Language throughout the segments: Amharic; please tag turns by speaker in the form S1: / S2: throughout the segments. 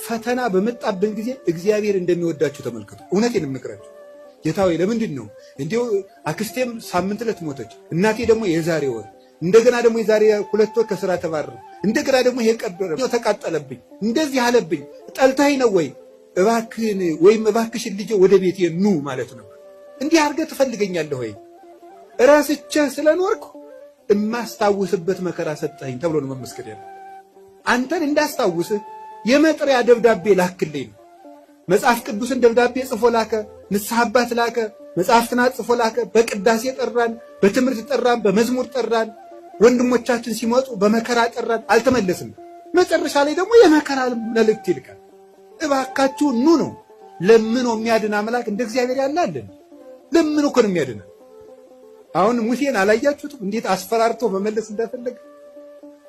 S1: ፈተና በመጣብን ጊዜ እግዚአብሔር እንደሚወዳችሁ ተመልከቱ። እውነቴን የምነግራችሁ ጌታ ሆይ ለምንድን ነው እንዲሁ? አክስቴም ሳምንት ዕለት ሞተች፣ እናቴ ደግሞ የዛሬ ወር፣ እንደገና ደግሞ የዛሬ 2 ወር ከስራ ተባረረ፣ እንደገና ደግሞ ይሄ ቀበረ ተቃጠለብኝ፣ እንደዚህ አለብኝ። ጠልታኝ ነው ወይ? እባክህን ወይም እባክሽን ልጄ ወደ ቤቴ ኑ ማለት ነው። እንዲህ አድርገህ ትፈልገኛለህ ወይ? እረስቼህ ስለኖርኩ እማስታውስበት መከራ ሰጠኸኝ ተብሎ ነው መመስገን ያለው። አንተን እንዳስታውስህ የመጥሪያ ደብዳቤ ላክልኝ ነው። መጽሐፍ ቅዱስን ደብዳቤ ጽፎ ላከ። ንስሐ አባት ላከ። መጽሐፍትን ጽፎ ላከ። በቅዳሴ ጠራን፣ በትምህርት ጠራን፣ በመዝሙር ጠራን። ወንድሞቻችን ሲመጡ በመከራ ጠራን፣ አልተመለስም። መጨረሻ ላይ ደግሞ የመከራ መልእክት ይልካል። እባካችሁ ኑ ነው። ለምኖ የሚያድን አምላክ እንደ እግዚአብሔር ያለ አለን? ለምኖ እኮ ነው የሚያድን። አሁን ሙሴን አላያችሁትም? እንዴት አስፈራርቶ መመለስ እንደፈለገ።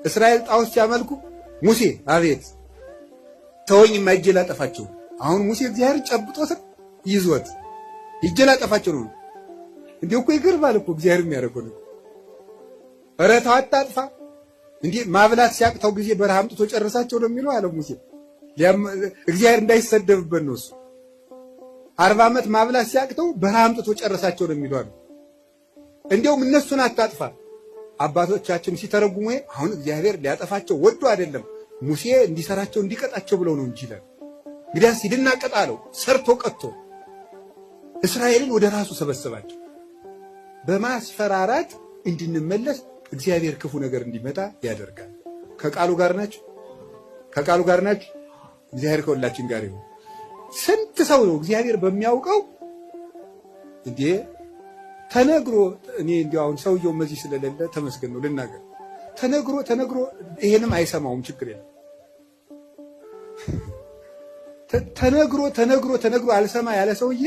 S1: እስራኤል ጣዖት ሲያመልኩ ሙሴ አቤት ተወኝ፣ እጄ ላጠፋቸው። አሁን ሙሴ እግዚአብሔር ጨብጦት ይዞት እጄ ላጠፋቸው ነው። እንዲህ እኮ ይገርማል እኮ እግዚአብሔር የሚያደርገው ነው። ኧረ ተው አታጥፋ። እንዲህ ማብላት ሲያቅተው ጊዜ በረሃ አምጥቶ ጨርሳቸው ነው የሚለው አለ ሙሴ። እግዚአብሔር እንዳይሰደብበት ነው እሱ። 40 ዓመት ማብላት ሲያቅተው በረሃ አምጥቶ ጨርሳቸው ነው የሚለው አለ። እንዲያውም እነሱን አታጥፋ። አባቶቻችን ሲተረጉሙ አሁን እግዚአብሔር ሊያጠፋቸው ወዶ አይደለም ሙሴ እንዲሰራቸው እንዲቀጣቸው ብለው ነው እንጂ ይላል። እንግዲያስ ሂድና ቀጣ አለው። ሰርቶ ቀጥቶ እስራኤልን ወደ ራሱ ሰበሰባቸው። በማስፈራራት እንድንመለስ እግዚአብሔር ክፉ ነገር እንዲመጣ ያደርጋል። ከቃሉ ጋር ናችሁ? ከቃሉ ጋር ናችሁ? እግዚአብሔር ከሁላችን ጋር ይሁን። ስንት ሰው ነው እግዚአብሔር በሚያውቀው እንዴ ተነግሮ፣ እኔ እንዲያው አሁን ሰውየው መዚህ ስለሌለ ተመስገን ነው ልናገር። ተነግሮ ተነግሮ ይሄንም አይሰማውም፣ ችግር የለም። ተነግሮ ተነግሮ ተነግሮ አልሰማ ያለ ሰውዬ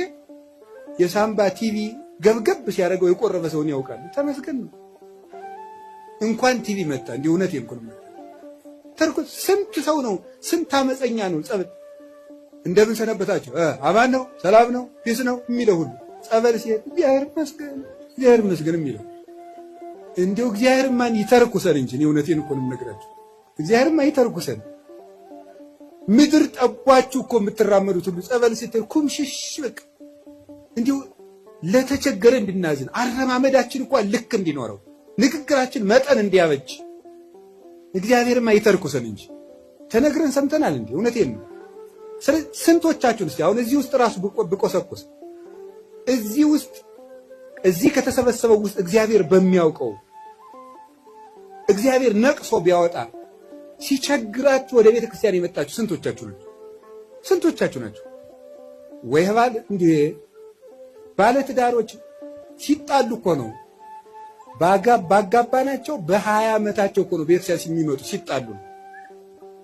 S1: የሳምባ ቲቪ ገብገብ ሲያደርገው የቆረበ ሰውን ያውቃል። ተመስገን ነው። እንኳን ቲቪ መጣ። እንዲህ እውነቴን እኮ ነው። ተርኮ ስንት ሰው ነው፣ ስንት አመፀኛ ነው። ጸበል እንደምን ሰነበታችሁ፣ አማን ነው፣ ሰላም ነው፣ peace ነው የሚለው ሁሉ ጸበል ሲሄድ እግዚአብሔር ይመስገን እግዚአብሔር ይመስገን የሚለው እንዲሁ እግዚአብሔር ማን ይተርኩሰን እንጂ እኔ እውነቴን እኮ ነው የምነግራችሁ። እግዚአብሔርማ ይተርኩሰን። ምድር ጠቧችሁ እኮ የምትራመዱት ሁሉ ጸበል ስትል ኩምሽሽ በቃ እንዲሁ ለተቸገረ እንድናዝን አረማመዳችን እንኳን ልክ እንዲኖረው ንግግራችን መጠን እንዲያበጅ እግዚአብሔርማ ይተርኩሰን እንጂ ተነግረን ሰምተናል። እንዴ እውነቴን ነው። ስንቶቻችሁን እስቲ አሁን እዚህ ውስጥ ራሱ ብቆሰቁስ እዚህ ውስጥ እዚህ ከተሰበሰበው ውስጥ እግዚአብሔር በሚያውቀው እግዚአብሔር ነቅሶ ቢያወጣ ሲቸግራችሁ ወደ ቤተ ክርስቲያን የመጣችሁ ስንቶቻችሁ ናችሁ? ስንቶቻችሁ ናችሁ? ወይ ባል እንዴ ባለ ትዳሮች ሲጣሉ እኮ ነው ባጋባናቸው በ20 ዓመታቸው እኮ ነው ቤተክርስቲያን የሚመጡ ሲጣሉ ነው።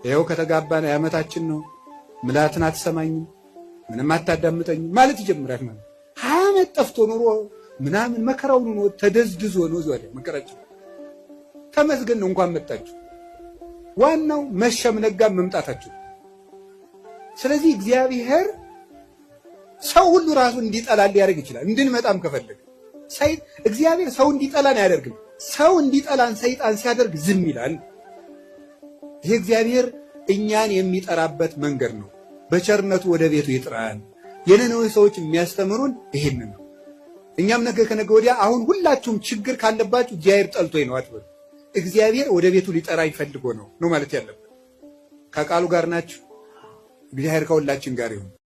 S1: ይኸው ከተጋባን ዓመታችን ነው፣ ምላትን አትሰማኝም፣ ምንም አታዳምጠኝም ማለት ይጀምራል ማለት 20 ዓመት ጠፍቶ ኑሮ ምናምን መከራውን ኑሮ ተደዝድዞ ነው ዞረ መከራቸው። ተመስገን ነው እንኳን መጣችሁ። ዋናው መሸም ነጋም መምጣታችሁ። ስለዚህ እግዚአብሔር ሰው ሁሉ ራሱ እንዲጠላ ሊያደርግ ይችላል። እንድንመጣም ከፈለገ እግዚአብሔር ሰው እንዲጠላን አያደርግም። ሰው እንዲጠላን ሰይጣን ሲያደርግ ዝም ይላል። ይሄ እግዚአብሔር እኛን የሚጠራበት መንገድ ነው። በቸርነቱ ወደ ቤቱ ይጥራን። የነነዌ ሰዎች የሚያስተምሩን ይሄንን ነው። እኛም ነገ ከነገ ወዲያ አሁን ሁላችሁም ችግር ካለባችሁ እግዚአብሔር ጠልቶኝ ነው አትበሉ። እግዚአብሔር ወደ ቤቱ ሊጠራኝ ፈልጎ ነው ነው ማለት ያለብን። ከቃሉ ጋር ናችሁ። እግዚአብሔር ከሁላችን ጋር ይሁን።